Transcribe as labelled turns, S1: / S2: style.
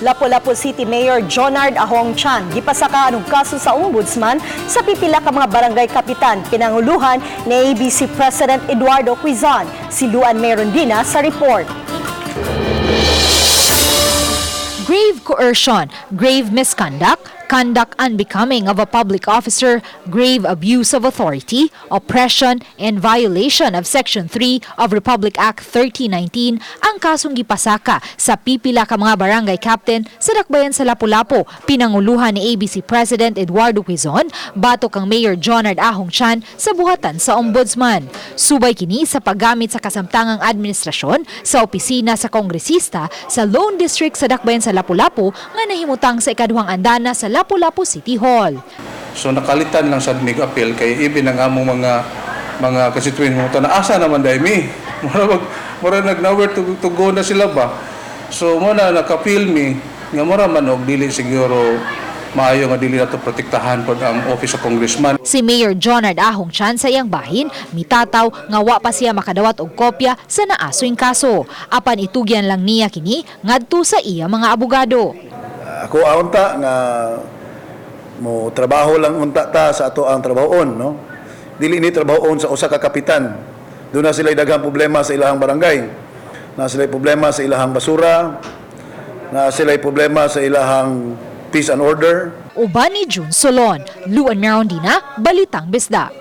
S1: Lapu-Lapu City Mayor Jonard Ahong Chan gipasakaan og kaso sa Ombudsman sa pipila ka mga barangay kapitan pinanguluhan ni ABC President Eduardo Quizon. Si Luan Merondina sa report.
S2: Grave coercion, grave misconduct, conduct unbecoming of a public officer, grave abuse of authority, oppression, and violation of Section 3 of Republic Act 3019 ang kasong gipasaka sa pipila ka mga barangay captain sa dakbayan sa Lapu-Lapu, pinanguluhan ni ABC President Eduardo Quizon, batok kang Mayor Jonard Ahong Chan sa buhatan sa Ombudsman. Subay kini sa paggamit sa kasamtangang administrasyon sa opisina sa kongresista sa Lone District sa dakbayan sa Lapu-Lapu nga nahimutang sa ikaduhang andana sa Lapu-Lapu City Hall.
S3: So nakalitan lang sad mig appeal kay even ang among mga constituent mo na asa naman dai mi. Mura nag nowhere to go na sila ba. So mo na naka-feel mi nga mura man og dili siguro maayo nga dili nato protektahan pod ang office sa congressman.
S2: Si Mayor Jonard Ahong Chan sa iyang bahin, mitataw nga wa pa siya makadawat og kopya sa naasoing kaso. Apan itugyan lang niya kini ngadto sa iya mga abogado.
S4: Ako unta nga mo trabaho lang unta ta sa ato ang trabahoon, no? Dili ni trabahoon sa usa ka kapitan. Duna sila daghang problema sa ilahang barangay. Na sila problema sa ilahang basura, na sila problema sa ilahang peace and order.
S2: Uban ni June Solon, Luan Merondina, Balitang Bisdak.